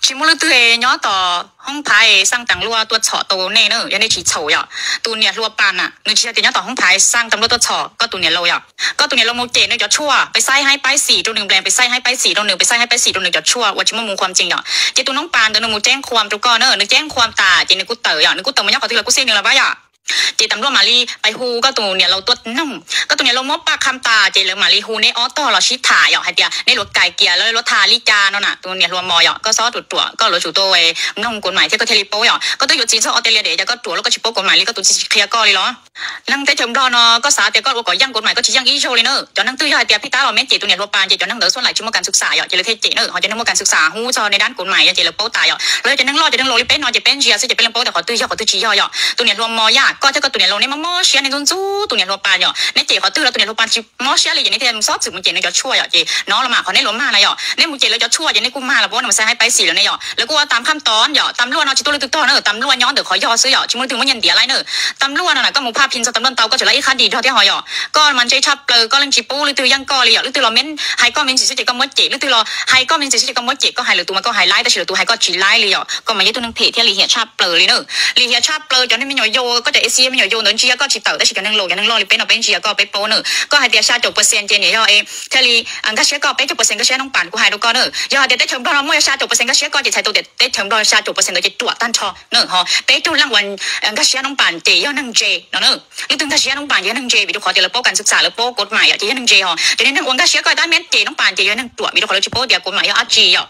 Tsis muaj leej twg nyob tom hoob phais xaj tas luaj tuaj txhom tau nej na, yog nej tsis txhaum yom. Tus niam hluas Pas na nws tsis yog tias nyob tom hoob phais xaj tas luaj tuaj txhom koj tus niam laus yom. Koj tus niam laus mus cem nws cov tshuaj, pes xaib haib paib xim rau nws, nplees pes xaib haib paib xim rau nws, pes xaib haib paib xim rau nws cov tshuaj uas tsis muaj mus khuam tsees yom. Ces tus noob Pas ntawd nws mus ceeb khuam rau koj na, nws ceeb khuam tas ces nws kuj tawm yom, nws kuj tawm mus nyob qhov twg los kuj xij nws los pab yom. Ces tas luaj mam li pais hu koj tus niam laus tuaj noog, koj tus niam laus muab Pas kham tas ces lawv mam li hu neb ob tog los sib tham yom, hais tias neb luag kais kias lawv luag tham li cas no na. Tus niam hluas Mos yom, koj txhob ruam ruam, koj yuav tsum tau mloog kuv mais thiab koj thiaj li paub yom. Koj twb yuav txiv txog Australia ces koj ruam los koj tsis paub kuv mais li, koj tus txiv tsis qhia koj li los? Neeg teb chaws Nplog no koj xav tias koj ua kom yeej kuv mais, koj tsis yeej ib zaug li na. Cov neeg twg yog hais tias pheej tab los meej cem tus niam hluas Pas ces cov neeg ntawd xuaj laim tsis muaj kas xwm xam yom, ces lawv thiaj cem na. Ho cov neeg muaj kas xwm xam hu txog nej dab kuv mais ces lawv paub tas yom. Los yog cov neeg loj cov neeg laus li peb no ces peb ntsia xwb ces peb yeej paub tias qhov twg yog qhov twg tsis yog yom. Tus niam hluas Mos yom, koj thiab koj tus niam laus nej mob mob siab, nej ntxub ntxub tus niam hluas Pas yom. Neb cem qhov twg los tus niam hluas Pas tsis mob siab li ces neb thiaj xob txwm mus cem nws cov tshuaj yom. Ces no los mas qhov neb luag mag na yom, neb mus cem lawv cov tshuaj ces neb kuj mag los puab, nws mus xaib haib paib xim lawm ne yom. Lawv kuj ua tas kham tod yom, tas luaj no tsis tuaj leej twg tog na, tas luaj nyob ntawm qhov yog xwb yom, tsis muaj leej twg muab nyiaj ntiav laij na. Tas luaj no na koj mus phaj phi txog tas luaj ntau koj tseem laij ib qhab dis nrog thiab ho yom. Koj mas ntse tshaj plaws, koj leej tsis pub leej twg yeej koj li yom. Leej twg los meej hais koj me ntsis xwb ces koj muab cem, leej twg los hais koj me ntsis xwb ces koj muab cem. Koj hais lwm tus mas koj hais laib tab sis lwm tus hais koj tsis laib li yom. Koj mas yog ib tug neeg phem thiab lim hiam tshaj plaws li na. Lim hiam tshaj plaws cov neeg me nyuam yaus, koj cov A C me nyuam yaus ntawd ntsia koj tsis tawm tab sis cov neeg laus cov neeg loj li peb no peb ntsia koj peb paub na. Koj hais tias xya caum percent ces niam yog thiaj li nkag siab koj, peb caug percent nkag siab noob Pas. Kuv hais rau koj na, yog hais tias teb chaws Nplog no muaj yog xya caum percent nkag siab koj ces txhais tau tias teb chaws Nplog xya caum percent ntawd ces ruam tag nrho na. Ho peb caug leej uas nkag siab noob Pas ces yog neeg ntse no na. Leej twg nkag siab noob Pas ces yog neeg ntse vim rau qhov tias lawv paub kas xwm xam, lawv paub kuv mais yom, ces yog neeg ntse ho. Ces niag neeg uas nkag siab koj tab meej cem noob Pas ces yog neeg ruam vim rau qhov lawv tsis paub tias kuv mais yog dab tsi yom.